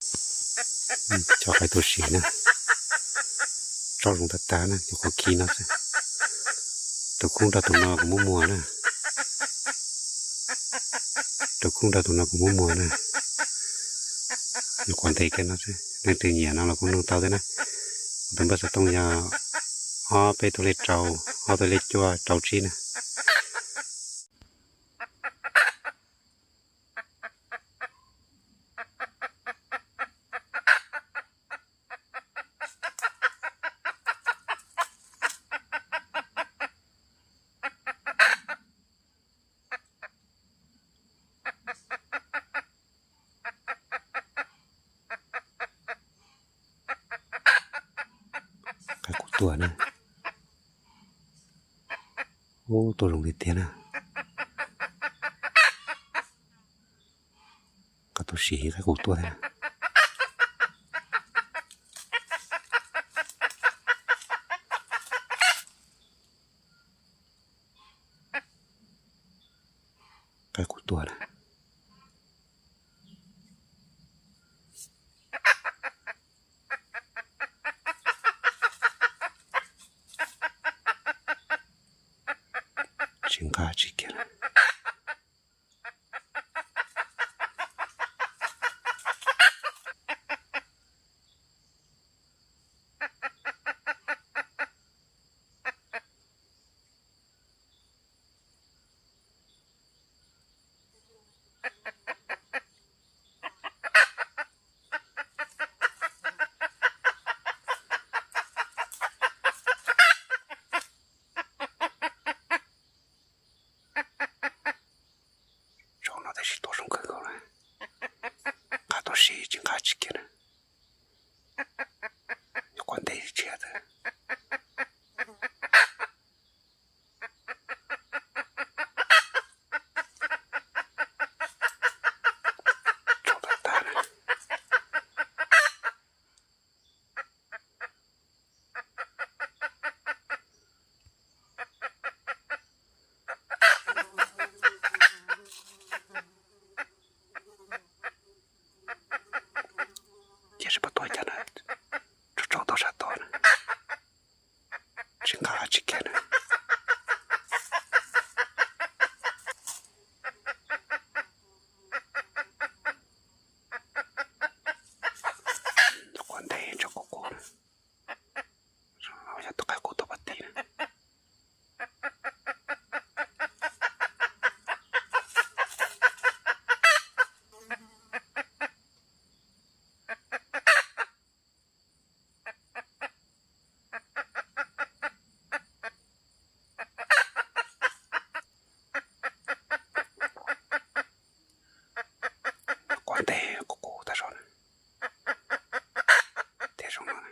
Cov qaib tuaj sim na, tsob zoo tag tag na, nyuam qhuav khi no xwb. Tus khoob nrog tus no kuv muab muag na. Tus khoob nrog tus no kuv muab muag na. Nyuam qhuav ntev kawg no xwb, leej twg nyiam no los kuj nug tau thiab na. Kuv tus npawb xov tooj yog ob peb tug lej rau, ob tug lej cuaj rau tsib na. Qaib qus tuaj na. Ub, tuaj zoo tiag tiag na. Qaib tuaj sim qaib qus tuaj thiab na. Qaib qus tuaj na. Tsis nqa tsis kiag na. Tsob no tab sis tuaj zoo kawg nkaus na. Nqa tuaj sim tsis nqa tsis kiag na. Nyuam qhuav ntev tsis tshia xwb. Tsob tag tag na. Ces tsis paub tuaj cas na, tsaug tsaug tau sab tod na, tsis nqa tsis kiag na. Nyuam qhuav ntev tsob qus qus na, yog tus qaib qus tuaj pov tid na. Quav ntej qus qus tag zog na, tias zoo no na.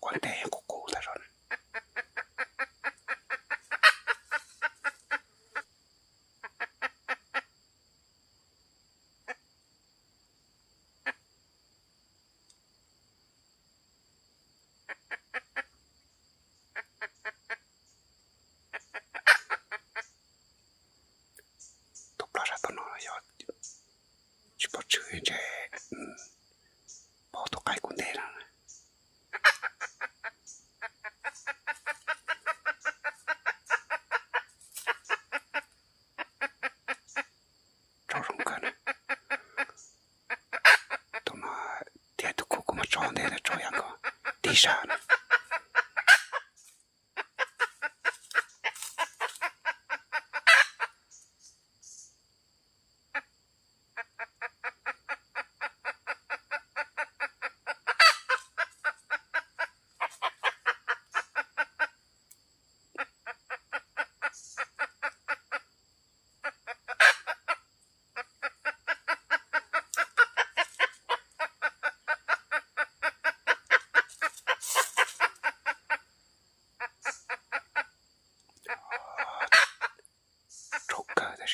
Quav ntej qus qus tag zog na. Tus plaub sab tod no yog tsis pom tshwm ntshe pom tus qaib kuv ntes no. Tsaug zoo kawg na. Tus no thiab tus kuv kuv muab tso ntes ntawd tsaug yam nkaus, tib sab na.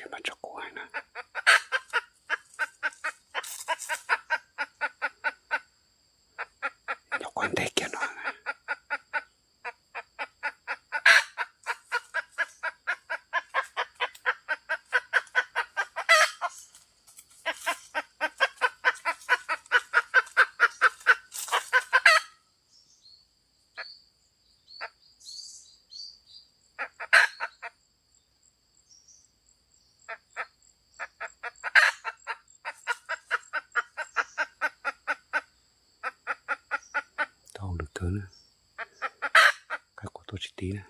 Ces mas tso kuv hais na, nyuam qhuav ntev kiag no. Tau lwm kawg na, qaib qus tuaj tsis tib na.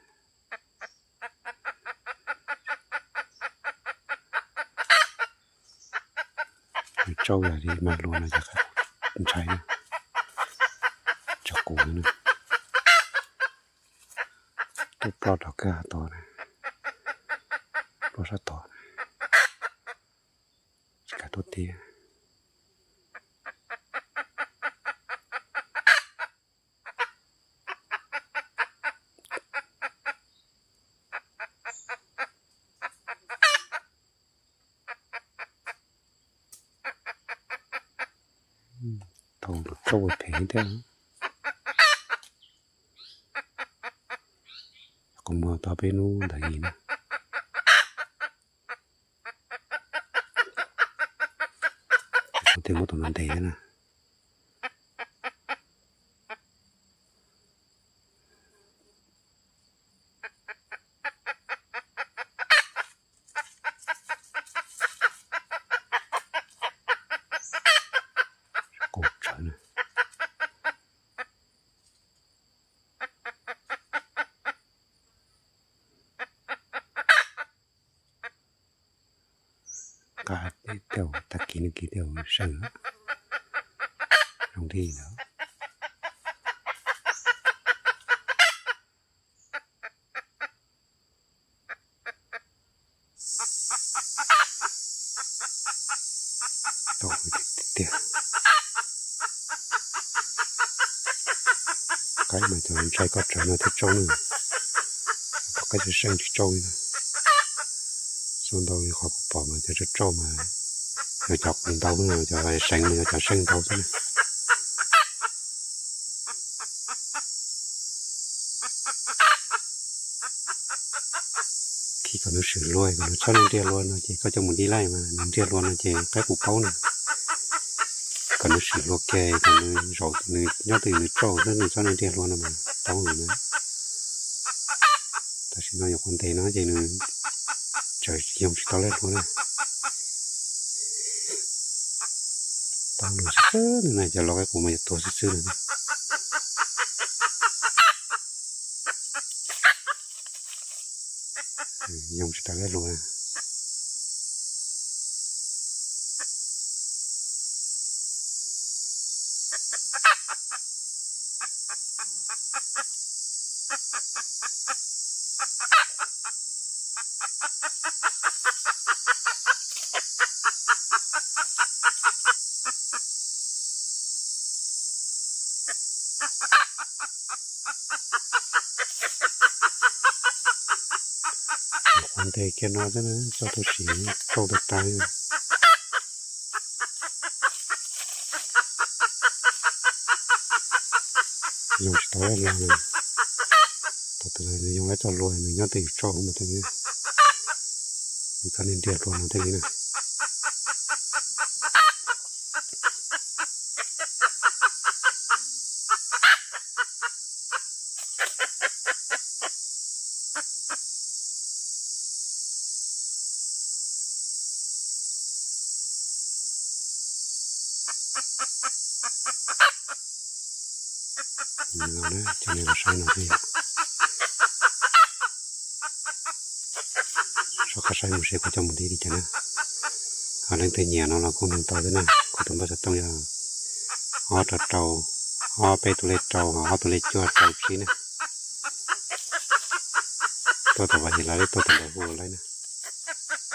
Nws tsauj yam li mas luag no ces qaib qus ntshai na, tso kuv na. Tuaj ploj rov kawg tod na, ploj sab tod na, tsis kam tuaj tib. Tau lus tsauj phem thiab. Kuv mus tau peb hnub ntawd li na. Kuv thiaj muab tus no ntes thiab na. Kuv tsawv na. Nqa tej tag kis no kis tej seej zoo li ntawd. Tau tiag tiag. Qaib mas cov ntshai koj tsawv no thiaj tsauj na. Cov qaib tsis seej tsis tsauj li na. Xyov ntau li qhov kuv pom mas cov tsauj tsauj mas yog cov qus ntau xwb, cov seev mas yog cov seej ntau xwb na. Khi kom nws swm luag, kom nws txhob nrhiav luag no ces koj coj mus dib laij mas nws nrhiav luag no ces qaib qus paub na. Kom nws swm luag kiag, kom nws zaum, nws nyob twg nws tsauj xwb, nws txhob nrhiav luag no mas paub lawm na. Tam sim no nyuam qhuav ntes no ces nws tseem yoog tsis tau lawm luag na. Paub lawm xwb xwb no na, cov laus qaib qus mas yuav tuag xwb xwb no. Yoog tsis tau lawm luag. Qhov ntes kiag no xwb na, txog tau sim tsauj tag tag. Yoog tsis tau lawm luag na. Thaum twg nws yoog lawm txog luag nws nyob twg yus tsauj mas thiaj li, nws txhob nrhiav luag no thiaj li na. Ces nws los saib no xwb yom. Soj qab saib mus seb kuv coj mus dib li cas na. Ho leej twg nyiam no los kuj nug tau thiab na. Kuv tus npawb xov tooj yog ob rau rau, ob peb tus lej rau, ob tus lej cuaj rau tsib na. Tuaj tau Vaj Hiav Lauj, tuaj tau ntawm hu laib na.